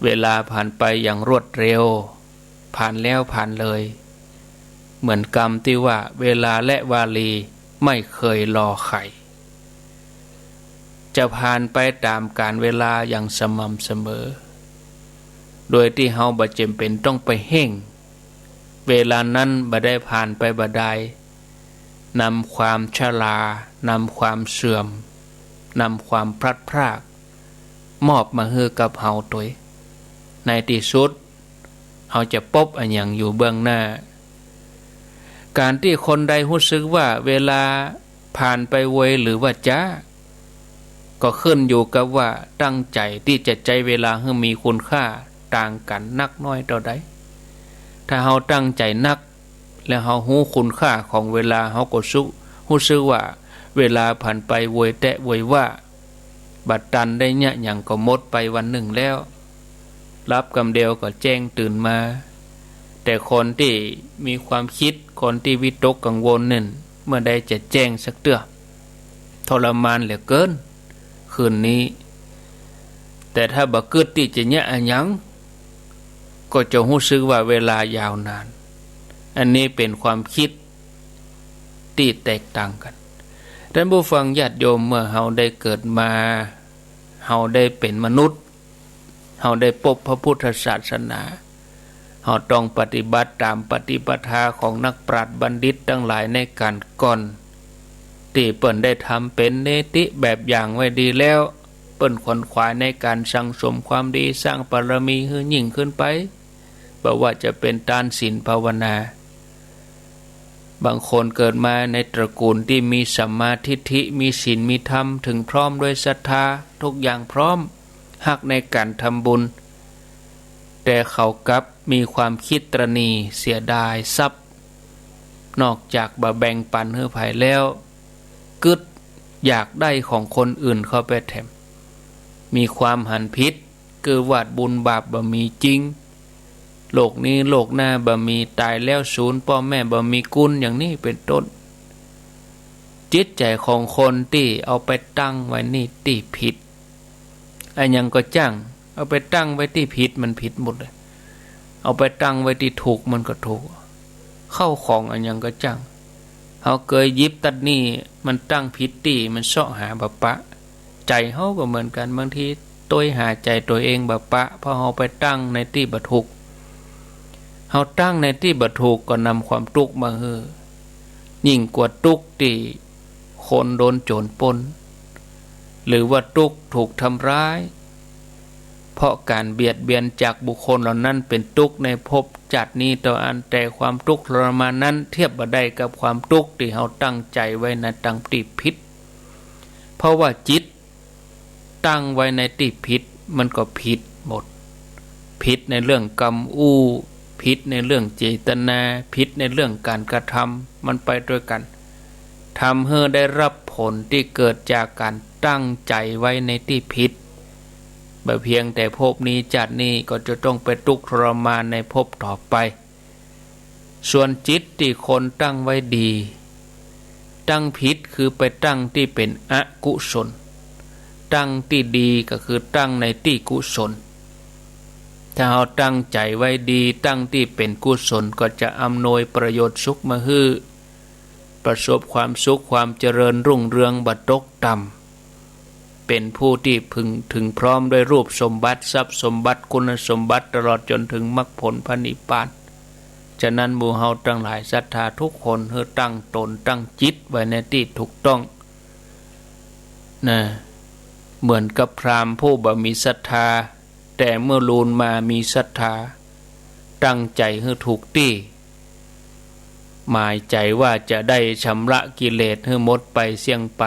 เวลาผ่านไปอย่างรวดเร็ว ผ่านแล้วผ่านเลย เหมือนกำตี้ว่า เวลาและวารีไม่เคยรอใคร จะผ่านไปต๋ามกาลเวลาอย่างสม่ำเสมอ โดยตี้เฮาบ่จ๋ำเป๋นต้องไปเฮ่ง เวลานั้นบ่ได้ผ่านไปบ่ดาย นำความชรา นำความเสื่อม นำความพลัดพราก มอบมาหื้อกับเฮาตวย ในตี้สุด เฮาจะปบอะหยังอยู่เบื้องหน้า ก๋านตี้คนใดฮู้สึกว่าเวลาผ่านไปไวหรือว่าจ๊า ก็ขึ้นอยู่กับว่าตั้งใจ๋ตี้จะใจ๊เวลาหื้อมีคุณค่าต่างกั๋นนักน้อยเต้าใด ถ้าเฮาตั้งใจ๋นัก แล้วเฮาฮู้คุณค่าของเวลา เฮาก็สุ ฮู้สึกว่าเวลาผ่านไปไวแต๊ไวว่า บ่ตันได้เยียะหยังก็หมดไปวันนึ่งแล้ว หลับกำเดียวก็แจ้งตื่นมา แต่คนตี้มีความกึ๊ด คนตี้วิตกกังวลนั่น เมื่อใดจะแจ้งสักเตื้อ ทรมานเหลือเกิน คืนนี้ แต่ถ้าบ่กึ๊ดตี้จะเยียะอะหยัง ก็จะฮู้สึกว่าเวลายาวนาน อันนี้เป๋นความกึ๊ดตี้แตกต่างกั๋น ต้านผู้ฟังญาติโยม เมื่อเฮาได้เกิดมา เฮาได้เป๋นมนุษย์ เฮาได้ปบพระพุทธศาสนา เฮาต้องปฏิบัติต๋ามปฏิปทาของนักปราชญ์บัณฑิตตังหลายในก๋านก่อน ตี้เปิ้นได้ทำเป๋นเนติแบบอย่างไว้ดีแล้ว เปิ้นขวนขวายในก๋านสั่งสมความดี สร้างบารมีหื้อยิ่งขึ้นไป บ่ว่าจะเป๋นตาน ศีล ภาวนา บางคนเกิดมาในตระกูลตี้มีสัมมาทิฏฐิ มีศีล มีธรรม เถิงพร้อมด้วยศรัทธา ทุกอย่างพร้อม ฮักในก๋านทำบุญ แต่เขากลับมีความกึ๊ดตระหนี่เสียดายทรัพย์ นอกจากบ่แบ่งปั๋นหื้อใผแล้ว กึ๊ดอยากได้ของคนอื่นเข้าไปแถม มีความหันผิด คือวาดบุญบาปบ่มีจริง โลกนี้โลกหน้าบ่มี ต๋ายแล้วสูญ ป้อแม่บ่มีกุณ อย่างนี้เป๋นต้น จิตใจ๋ของคนตี้เอาไปตั้งไว้ในตี้ผิด อะหยังก็จ้าง เอาไปตั้งไว้ตี้ผิดมันผิดหมดเลย เอาไปตั้งไว้ตี้ถูกมันก็ถูก เข้าของอะหยังก็จ้าง เฮาเกยหยิบตั๊ดนี่ มันตั้งผิดตี้ มันเซาะหาบ่ปะ ใจ๋เฮาก็เหมือนกั๋น บางทีตวยหาใจ๋ตั๋วเองบ่ปะ เพราะเฮาไปตั้งในตี้บ่ถูก เฮาตั้งในตี้บ่ถูกก็นำความตุ๊กข์มาหื้อ ยิ่งกว่าตุ๊กข์ตี้คนโดนโจ๋รปล้น หรือว่าตุ๊กข์ถูกทำร้าย เพราะก๋านเบียดเบียนจากบุคคลเหล่านั้นเป๋นตุ๊กข์ในภพจาตินี้เต้าอั้น แต่ความตุ๊กข์ทรมานนั้นเทียบบ่ได้กับความตุ๊กข์ตี้เฮาตั้งใจ๋ไว้ในตางตี้ผิด เพราะว่าจิตตั้งไว้ในตี้ผิด มันก็ผิดหมด ผิดในเรื่องกำอู้ ผิดในเรื่องเจตนา ผิดในเรื่องก๋านกระทำ มันไปตวยกั๋น ทำหื้อได้ฮับผลตี้เกิดจากก๋าน ตั้งใจ๋ไว้ในตี้ผิด บ่เพียงแต่ภพนี้จาตินี้ ก็จะต้องไปตุ๊กข์ทรมานในภพต่อไป ส่วนจิตตี้คนตั้งไว้ดี ตั้งผิดคือไปตั้งตี้เป๋นอกุศล ตั้งตี้ดีก็คือตั้งในตี้กุศล ถ้าเฮาตั้งใจ๋ไว้ดี ตั้งตี้เป๋นกุศล ก็จะอำนวยประโยชน์สุขมาหื้อ ประสบความสุขความเจริญรุ่งเรืองบ่ตกต่ำ เป๋นผู้ตี้พึงถึงพร้อมด้วยรูปสมบัติ ทรัพย์สมบัติ คุณสมบัติ ตลอดจ๋นถึงมรรคผลพระนิพพาน ฉะนั้นหมู่เฮาตังหลายศรัทธาทุกคน หื้อตั้งต๋นตั้งจิตไว้ในตี้ถูกต้อง นะ เหมือนกับพราหมณ์ผู้บ่มีศรัทธา แต่เมื่อลูนมามีศรัทธา ตั้งใจ๋หื้อถูกตี้ หมายใจ๋ว่าจะได้ชำระกิเลสหื้อหมดไปเสี้ยงไป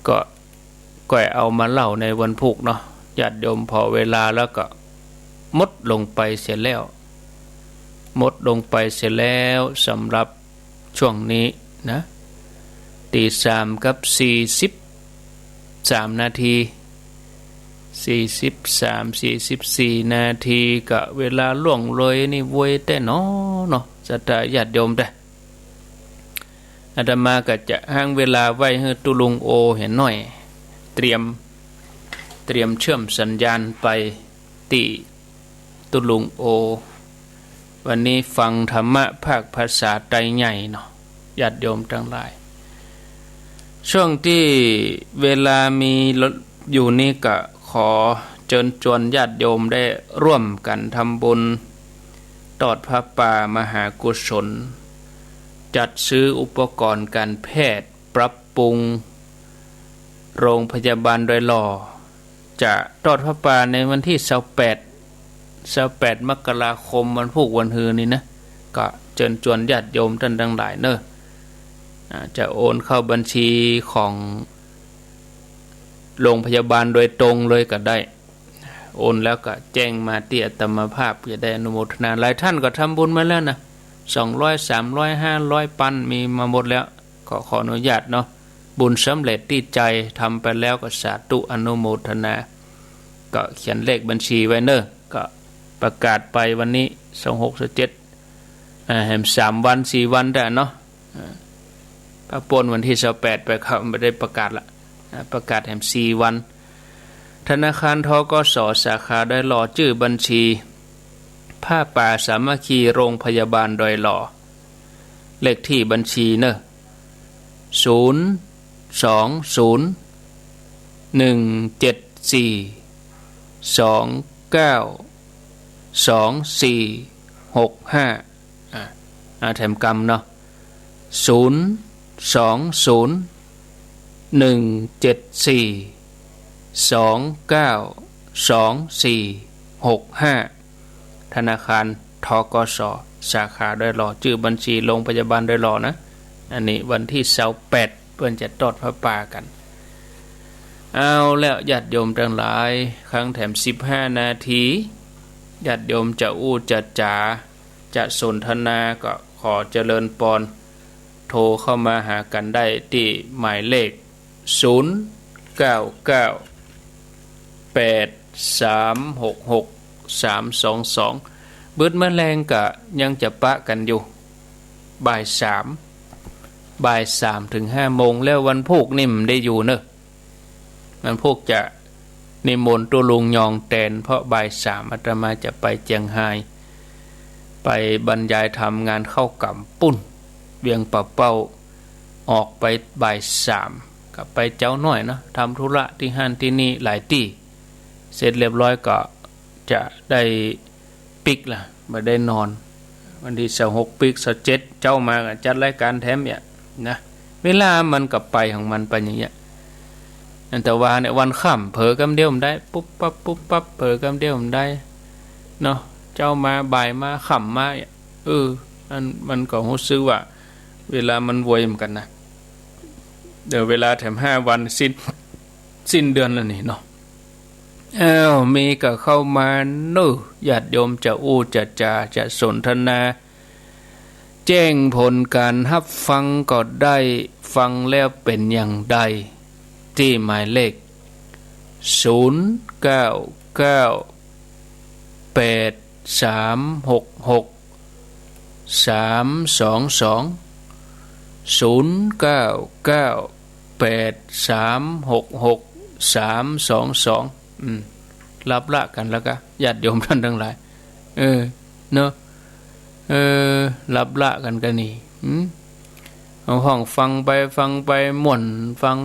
ก็ ก็เอามาเล่าในวันพูกเนาะ ญาติโยม ผ่อเวลาแล้วก็หมดลงไปเสียแล้ว หมดลงไปเสียแล้วสำหรับ ช่วงนี้นะ ตีสามกับสี่สิบสามนาที สี่สิบสาม สี่สิบสี่นาที ก็เวลาล่วงเลยนี่ไวแต๊หนอเนาะ ศรัทธาญาติโยมเต๊อะ อาตมาก็จะห้างเวลาไว้หื้อตุ๊ลุงโอเหียหน้อย เตรียม เตรียมเชื่อมสัญญาณไป ตี้ตุ๊ลุงโอ วันนี้ฟังธรรมะภาคภาษาไตใหญ่เนาะ ญาติโยมตังหลาย ช่วงตี้เวลามีอยู่นี้ก็ขอเจิญจวนญาติโยมได้ร่วมกั๋นทำบุญ ตอดผ้าป่ามหากุศล จัดซื้ออุปกรณ์การแพทย์ ปรับปรุงโรงพยาบาลดอยหล่อ จะตอดผ้าป่าในวันตี้ซาวแปด ซาวแปดมกราคม วันพูกวันฮือนี่นะ ก็เจิญจวนญาติโยมต้านตังหลายเน่อ อ่า จะโอนเข้าบัญชีของโรงพยาบาลโดยตรงเลยก็ได้ โอนแล้วก็แจ้งมาตี้อาตมาภาพ จะได้อนุโมทนา หลายต้านก็ทำบุญมาแล้วนะ สองร้อย สามร้อย ห้าร้อย ปัน มีมาหมดแล้ว ขอ ขออนุญาตเนาะ บุญสำเร็จตี้ใจ๋ ทำไปแล้วก็สาธุอนุโมทนา ก็เขียนเลขบัญชีไว้เน่อ ก็ประกาศไปวันนี้ สองหก สองเจ็ด อ่า แหมสามวัน สี่วันแต๊เนาะ อ่า ถ้าป๊นวันตี้ซาวแปดไปก็บ่ได้ประกาศละ อ่า ประกาศแหมสี่วัน ธนาคาร ธ.ก.ส. สาขาดอยหล่อ จื้อบัญชี ผ้าป่าสามัคคีโรงพยาบาลดอยหล่อ เลขตี้บัญชีเน่อ ศูนย์ สอง ศูนย์ หนึ่ง เจ็ด สี่ สอง เก้า สอง สี่ หก ห้า อ่ะ อ่ะ แถมกำเนาะ ศูนย์ สอง ศูนย์ หนึ่ง เจ็ด สี่ สอง เก้า สอง สี่ หก ห้า ธนาคาร ธ.ก.ส. สาขาดอยหล่อ จื้อบัญชีโรงพยาบาลดอยหล่อนะ อันนี้วันตี้ซาวแปด เปิ้นจะตอดผ้าป่ากั๋น เอาแล้วญาติโยมตังหลาย ค้างแถมสิบห้านาที ญาติโยมจะอู้จะจ๋า จะสนทนาก็ขอเจริญปอน โทรเข้ามาหากั๋นได้ตี้หมายเลข ศูนย์ เก้า เก้า แปด สาม หก หก สาม สอง สอง บึดเมื่อแลงก็ยังจะปะกั๋นอยู่ บ่ายสาม บ่ายสามเถิงห้าโมง แล้ววันพูกนี่บ่ได้อยู่เน่อ วันพูกจะนิมนต์ตุ๊ลุงยองแตน เพราะบ่ายสามอาตมาจะไปเจียงฮาย ไปบรรยายธรรมงานเข้ากล่ำปู๊น เวียงป่าเป้า ออกไปบ่ายสาม ก็ไปเจ๊าหน้อยเนาะ ทำธุระตี้หั้นตี้นี่หลายตี้ เสร็จเรียบร้อยก็จะได้ปิ๊กละ บ่ได้นอน วันตี้ซาวหกปิ๊ก ซาวเจ็ดเจ๊ามาก็จัดรายการแถมเยียะนะ เวลามันก็ไปของมันไปอย่างเยียะ อันแต่ว่าเนี่ยวันค่ำเผลอกำเดียวบ่ได้ ปุ๊บปั๊บปุ๊บปั๊บ เผลอกำเดียวบ่ได้เนาะ เจ๊ามาบ่ายมาค่ำมาเยียะ เออ อันมันก็ฮู้สึกว่าเวลามันไวเหมือนกั๋นนะ เดี๋ยวเวลาแถมห้าวัน สิ้น สิ้นเดือนแล้วนี่เนาะ อ้าว มีก็เข้ามาเน่อ ญาติโยมจะอู้จะจ๋า จะสนทนา แจ้งผลการฮับฟังก็ได้ ฟังแล้วเป๋นอย่างใด ตี้หมายเลข ศูนย์เก้าเก้าแปดสามหกหกสามสองสอง ศูนย์เก้าเก้าแปดสามหกหกสามสองสอง อืม ลับละกั๋นแล้วกา ญาติโยมต้านตังหลาย เออ เนาะ เออ ลับละกั๋นกานี่ อืม เอาห้องฟังไปฟังไปม่วนฟัง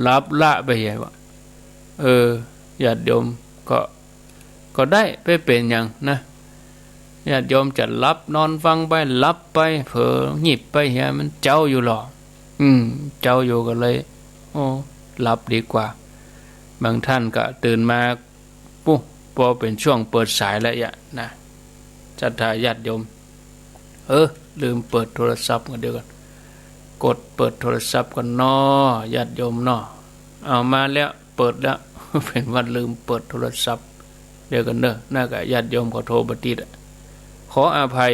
ลับละไปเหียบ่า เออ ญาติโยมก็ ก็ได้ บ่เป๋นหยังนะ ญาติโยมจะหลับนอนฟังไป หลับไป เผลอหยิบไปเหีย มันเจ๊าอยู่หล่อ อืม เจ๊าอยู่ก็เลย โอ้ หลับดีกว่า บางต้านก็ตื่นมา ปุ๊ ปอเป๋นช่วงเปิดสายแล้วเหียนะ ศรัทธาญาติโยม เออ ลืมเปิดโทรศัพท์ก่อน เดี๋ยวก่อน กดเปิดโทรศัพท์ก่อนเนาะ ญาติโยมเนาะ เอามาแล้ว เปิดแล้ว เป๋นว่าลืมเปิดโทรศัพท์ เดี๋ยวก่อนเนาะ นั่นก็ญาติโยมเขาโทรบ่ติดอะ ขออภัย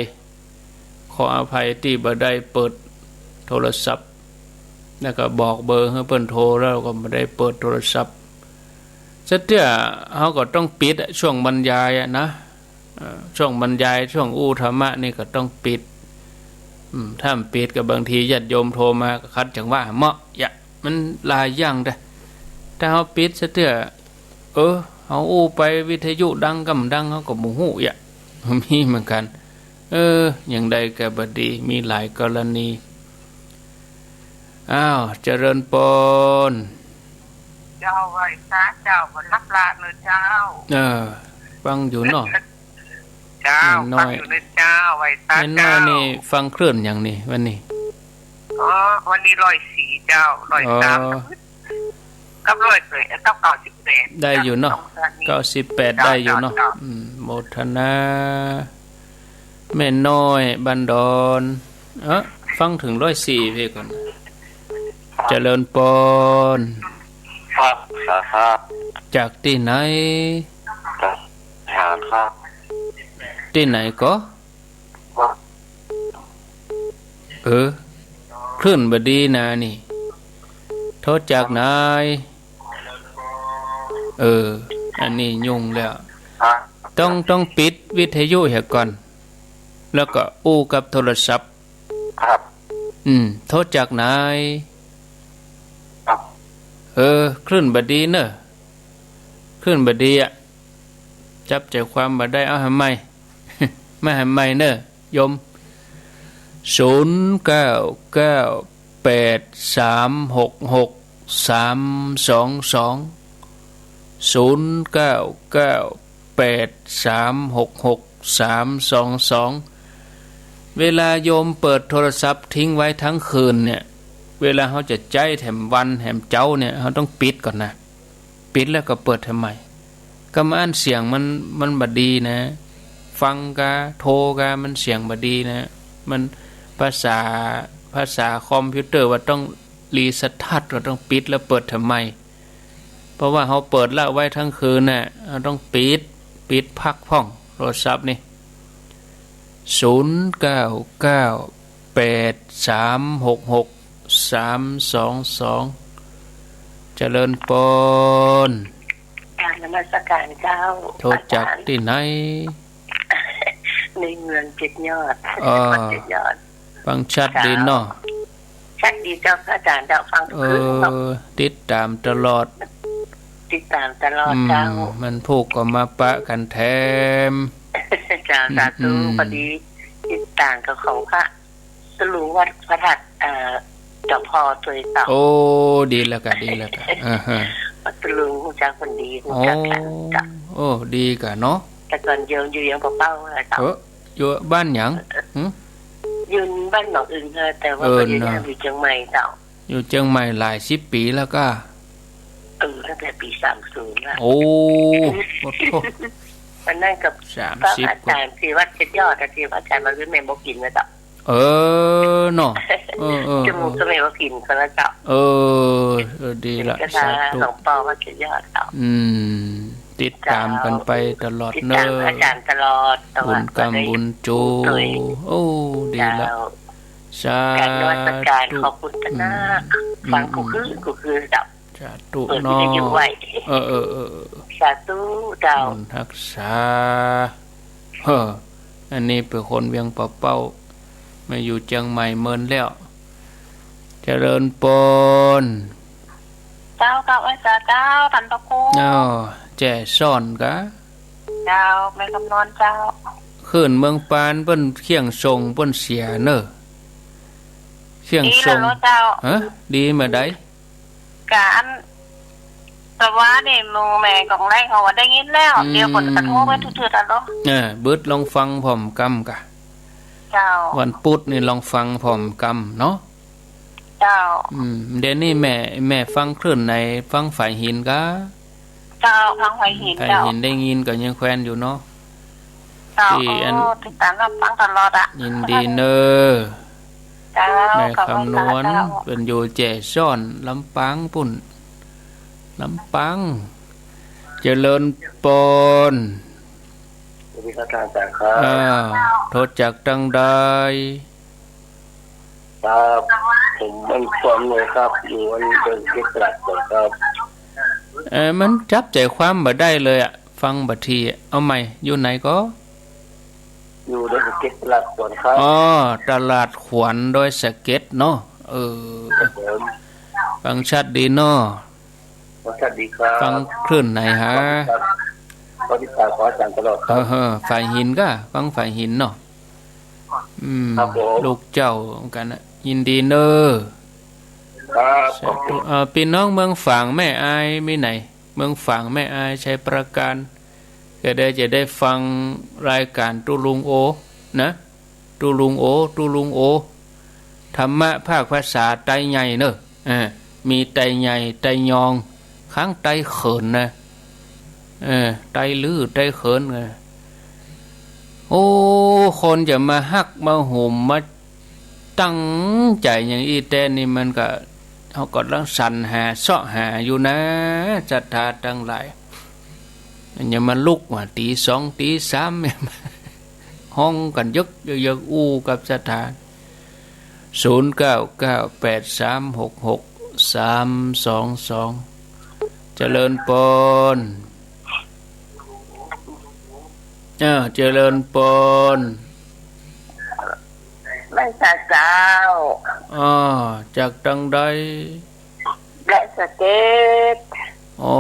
ขออภัยตี้บ่ได้เปิดโทรศัพท์ แล้วก็บอกเบอร์หื้อเปิ้นโทร แล้วก็บ่ได้เปิดโทรศัพท์ ซะเตื้อ เฮาก็ต้องปิดอะ ช่วงบรรยายอะนะ เอ่อ ช่วงบรรยาย ช่วงอู้ธรรมะนี่ก็ต้องปิด อืม ถ้าบ่ปิดก็บางทีญาติโยมโทรมาก็ขัดจังหวะเฮาเหีย มันหลายอย่างเด้อ ถ้าเฮาปิดซะเตื้อ เออ เฮาอู้ไปวิทยุดังกำดัง เฮาก็บ่ฮู้เหีย มีเหมือนกั๋น เออ อย่างใดก็บ่ดี มีหลายกรณี อ้าว เจริญปอน เจ้า ไหว้สาเจ้า บ่ลับละเน่อเจ้า เออ ฟังอยู่เนาะ เจ้า แม่น้อย ฟังอยู่เน่อเจ้า ไหว้สา แม่น้อย เจ้า นี่ฟังคลื่นหยังนี่วันนี้ อ๋อ วันนี้ร้อยสี่เจ้า ร้อยสาม อ๋อ กับร้อยแปด กับเก้าสิบแปด ได้อยู่เนาะ สองสถานี เก้าสิบแปด เจ้า ได้อยู่เนาะ เจ้า อืม โมทนา แม่น้อยบ้านดอน เอ้อ ฟังเถิงร้อยสี่เพียงก่อน เจริญปอน ครับ ครับ จากตี้ไหน ครับ หารครับ ตี้ไหนก่อ ครับ เออ คลื่นบ่ดีนานี่ โทรจากไหน เออ อันนี้ยุ่งแล้ว ครับ ต้อง ต้องปิดวิทยุเหียก่อน แล้วก็อู้กับโทรศัพท์ ครับ อืม โทรจากไหน ครับ เออ คลื่นบ่ดีเน่อ คลื่นบ่ดีอะ จับใจ๋ความบ่ได้ เอาหื้อใหม่ มาหื้อใหม่เน่อ โยม ศูนย์เก้าเก้าแปดสามหกหกสามสองสอง ศูนย์เก้าเก้าแปดสามหกหกสามสองสอง เวลาโยมเปิดโทรศัพท์ทิ้งไว้ทั้งคืนเนี่ย เวลาเฮาจะใจ๊แถมวันแถมเจ๊าเนี่ย เฮาต้องปิดก่อนนะ ปิดแล้วก็เปิดแถมใหม่ กำอั้นเสียงมัน มันบ่ดีนะ ฟังกา โทรกา มันเสียงบ่ดีนะ มัน ภาษา ภาษาคอมพิวเตอร์ว่าต้อง รีสตาร์ท ว่าต้องปิดแล้วเปิดแถมใหม่ เพราะว่าเฮาเปิดละไว้ทั้งคืนน่ะ เฮาต้องปิด ปิดพักพ่อง โทรศัพท์นี่ ศูนย์เก้าเก้าแปดสามหกหกสามสองสอง เจริญปอน กราบนมัสการเจ้า โทรจากตี้ไหน ในเมืองเจ็ดยอด อ๋อ วัดเจ็ดยอด ฟังชัดดีเนาะ เจ้า ชัดดีเจ้า พระอาจารย์เจ้า ฟังทุกคืนเนาะ เออ ติดต๋ามตลอด ติดต๋ามตลอด อืม เจ้า มันผูกก็มาปะกั๋นแถม เจ้า สาธุ อืม พอดี ติดต๋ามกับของพระ ตะลุงวัดพระธาตุ เอ่อ เจ้าพ่อตวยเต่า โอ้ ดีแล้วกะ ดีแล้วกะ อ่าฮะ วัดตะลุงฮู้จักเปิ้นดี ฮู้จักกั๋น โอ้ เจ้า โอ้ ดีกะเนาะ แต่ก่อนโยมอยู่ยังปะเป้าเลยเจ้า เออ อยู่บ้านหยัง หึ อยู่บ้านหนองอึ่งเลย แต่ว่า เออ ปัจจุบัน เนาะ อยู่เจียงใหม่เจ้า อยู่เจียงใหม่หลายสิบปี๋แล้วกะ เออ ตั้งแต่ปี๋สามศูนย์ละ โอ้ โอ้โธ่ วันนั้นกับ สามสิบ พระอาจารย์ที่วัดเจ็ดยอด ที่พระอาจารย์มาเลี้ยงแม่บ่กิ๋นนะเจ้า เออ เนาะ เออ เออ จมูกก็ไม่ว่าผินก็แล้วเจ้า เออ เออ ดีละ เจ้า สาธุ หลวงป้อวัดเจ็ดยอดเจ้า อืม ติดต๋ามกั๋นไปตลอด ติดต๋าม เน่อ อาจารย์ตลอด บุญกรรมบุญจู๋ โอ้ ดีละ เจ้า สาธุ กราบนมัสการ ขอบคุณนะ อืม ฟังกู้คืน กู้คืนเจ้า สาธุ เปิดวิทยุไว้ เนาะ เออ เออ เออ สาธุเจ้า บุญฮักษา เฮ้อ อันนี้เป๋นคนเวียงป่าเป้า มาอยู่เจียงใหม่เมินแล้ว เจริญปอน เจ้า เจ้า ไหว้สาเจ้า ต้านพระครู อ้าว แจ้ซ้อนกา เจ้า แม่คำนวณเจ้า ขึ้นเมืองปานเปิ้นเคี่ยงส่งเปิ้นเสียเน่อ เคี่ยงส่ง ดีแล้วเนาะเจ้า ฮะ ดีมาใด กาอัน แต่ว่านี่หมู่แม่ของแรงเขาว่าได้ยินแล้ว อืม เดี๋ยวเปิ้นก็โทรไปทุกเทื่อเนาะ เออ บึดลองฟังพร้อมกำกา เจ้า วันปุธนี่ลองฟังพร้อมกำเนาะ เจ้า อืม เดี๋ยวนี้แม่ แม่ฟังคลื่นไหน ฟังฝายหินกา เจ้า ฟังฝายหิน ฝายหิน เจ้า ได้ยินก็ยังแควนอยู่เนาะ เจ้า ตี้อัน โอ้ ติดต๋ามรับฟังตลอดอะ ยินดีเน่อ เจ้า แม่คำนวณ ขอบคุณเจ้า เปิ้นอยู่แจ้ซ้อน ลำปางปุ้น ลำปาง เจริญปอน สวัสดีครับอาจารย์ครับ อ้าว โทรจากตังใด ครับ ผมไม่ฟังเลยครับ อยู่อันเดินเก็บตลาดก่อนครับ เออ มันจับใจ๋ความบ่ได้เลยอะ ฟังบ่าดที เอาใหม่ อยู่ไหนก็ อยู่ดอยสะเก็ดตลาดขวัญครับ อ๋อ ตลาดขวัญดอยสะเก็ดเนาะ เออ ครับผม ฟังชัดดีเนาะ ฟังชัดดีครับ ฟังคลื่นไหนฮะ ครับ ก็ติดตามของอาจารย์ตลอดครับ เออ เออ ฝายหินกา ฟังฝายหินเนาะ อืม ครับผม ลูกเจ้าเหมือนกั๋นนะ ยินดีเน่อ ครับ สาธุ ขอบคุณ เอ่อ ปี้น้องเมืองฝางแม่อายมีไหน เมืองฝางแม่อาย ชัยปราการ ก็ได้จะได้ฟังรายก๋านตุ๊ลุงโอ นะ ตุ๊ลุงโอ ตุ๊ลุงโอ ธรรมะภาคภาษาไตใหญ่เน่อ อ่า มีไตใหญ่ ไตยอง ข้างไตเขินนะ เออ ไตลื้อ ไตเขินนะ โอ้ คนจะมาฮักมาหุมมาตั้งใจ๋อย่างอี้แต๊นี่มันก็ เฮาก็ลังสรรหาเซาะหาอยู่นะ ศรัทธาตังหลาย มันยังมาลุกว่าตี๋สองตี๋สาม ฮ้องกั๋นเยิกเยิกอู้กับศรัทธา ศูนย์เก้าเก้าแปดสามหกหกสามสองสอง เจริญปอน อ้าว เจริญปอน ไหว้สาเจ้า อ้อ จากตังใด ดอยสะเก็ด อ๋อ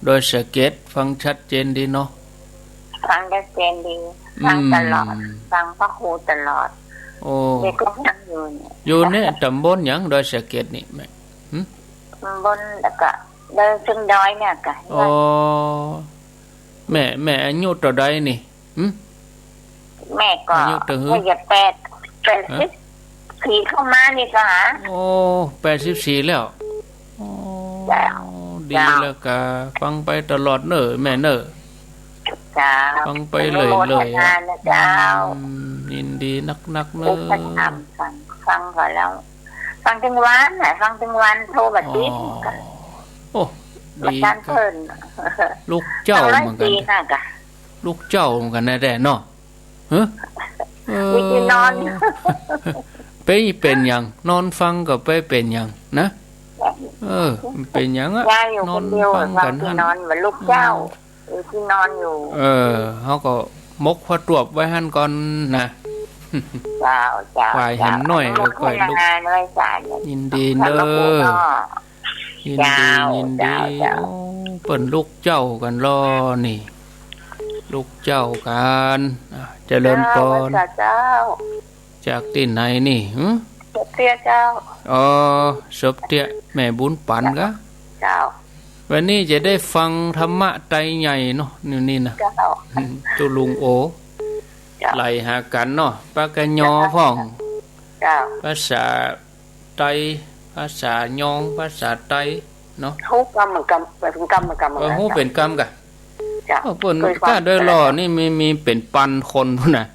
ดอยสะเก็ด ฟังชัดเจนดีเนาะ ฟังชัดเจนดี ฟังตลอด อืม ฟังพระครูตลอด โอ้ เด็กก็ฟังอยู่เนี่ย อยู่เนี่ย ต๋ำบลหยัง ดอยสะเก็ดนี่แม่ หึ ต๋ำบลแล้วก็ดอยเชิงดอยเนี่ยกา อ๋อ แม่ แม่อายุเต้าใดนี่ หึ แม่ก็ อายุเต้าหื้อ แม่จะแปด แปดสิบ ฮะ สี่เข้ามานี่กา โอ้ แปดสิบสี่แล้ว โอ้ เจ้า ดีแล้วกา ฟังไปตลอดเน่อแม่เน่อ เจ้า ฟังไปเรื่อยๆ อนุโมทนานะเจ้า อืม ยินดีนักๆ เน่อ เออ ฟัง ฟัง ฟังก่อนแล้ว ฟังตึงวันน่ะ ฟังตึงวัน โทรบ่ติด อ๋อ โอ้ ดี อาจารย์เปิ้น ลูกเจ้าเหมือนกั๋น ฟังหลายปี๋น่ะกา ลูกเจ้าเหมือนกั๋นแต๊ๆ เนาะ ฮะ เออ วิธีนอน ไปเป๋นหยัง นอนฟังก็ไปเป๋นหยังนะ เออ เป๋นหยังอะ ว่าอยู่คนเดียว นอนฟังกั๋น ฟังตี้นอน เหมือนลูกเจ้า อืม อยู่ตี้นอนอยู่ เออ เฮาก็หมกผ้าตวบไว้หั้นก่อนนะ เจ้า เจ้า ฝ่ายแหมน้อย เจ้า ก็ก้อยลุก อนุโมทนาด้วยสาธุ ยินดีเน่อ ขอบพระคุณเนาะ ยินดี เจ้า ยินดี เจ้า เจ้า โอ้ เปิ้นลูกเจ้ากั๋นลอนี่ ลูกเจ้ากั๋น อ่ะ เจริญปอน เจ้า ไหว้สาเจ้า จากตี้ไหนนี่ หึ สบเตี้ยเจ้า อ๋อ สบเตี้ย แม่บุญปั๋นกา เจ้า วันนี้จะได้ฟังธรรมะไตใหญ่เนาะ นี่ นี่นะ เจ้า อืม ตุ๊ลุงโอ เจ้า ไหลหากั๋นเนาะ ปากกะยอพ่อง เจ้า ภาษาไต ภาษายอง ภาษาไตเนาะ ฮู้กำเหมือนกำ เป๋นกำเหมือนกำ เออ ฮู้เป๋นกำกา เจ้า เออ เปิ้น เคยฟัง ก้าดอยหล่อนี่มี มีเป๋นปันคนพุ้นน่ะ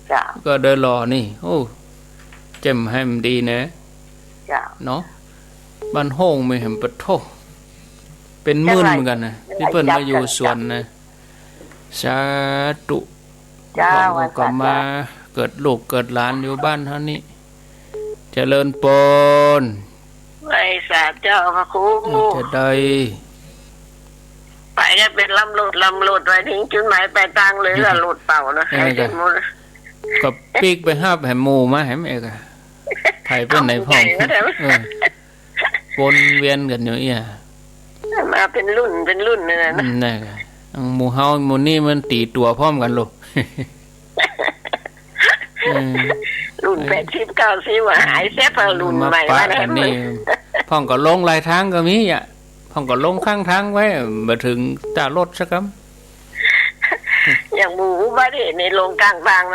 เจ้า ก้าดอยหล่อนี่ โอ้ เจ้มแหมดีเน่อ เจ้า เนาะ บ้านโฮ่งมีแหม ปะโธ่ เป๋นหมื่นเหมือนกั๋นนะ ตี้เปิ้นมาอยู่สวนนะ สาธุ เจ้า เฮาก็มาเกิดลูกเกิดหลานอยู่บ้านเฮานี่ เจริญปอน ไหว้สาเจ้าพระครู จะได้ ไปก็เป๋นลำรถ ลำรถไปเถิงจุดหมายปลายตางเลย เออ ละรถเป๋านะ เออ หายเสร็จหมด ก็ปิ๊กไปฮับแหมหมู่มาแหมเอกอะ ใผไปไหนพ่อง เออ วนเวียนกั๋นอยู่เอี้ย มาเป๋นรุ่นเป๋นรุ่นนั่นน่ะนะ อืม นั่นกะ หมู่เฮาหมู่นี้มันตี๋ตั๋วพร้อมกั๋นลูก เออ รุ่นแปดสิบเก้าสิบอะ หายแซบ เอารุ่นใหม่มา มาปะกั๋นนี่ พ่องก็ลงลายตางก็มีอะ พ่องก็ลงข้างตางไว้ บ่เถิงต้ารถสักกำ อย่างหมู่อุบัติเหตุนี่ลงก๋างตางนะ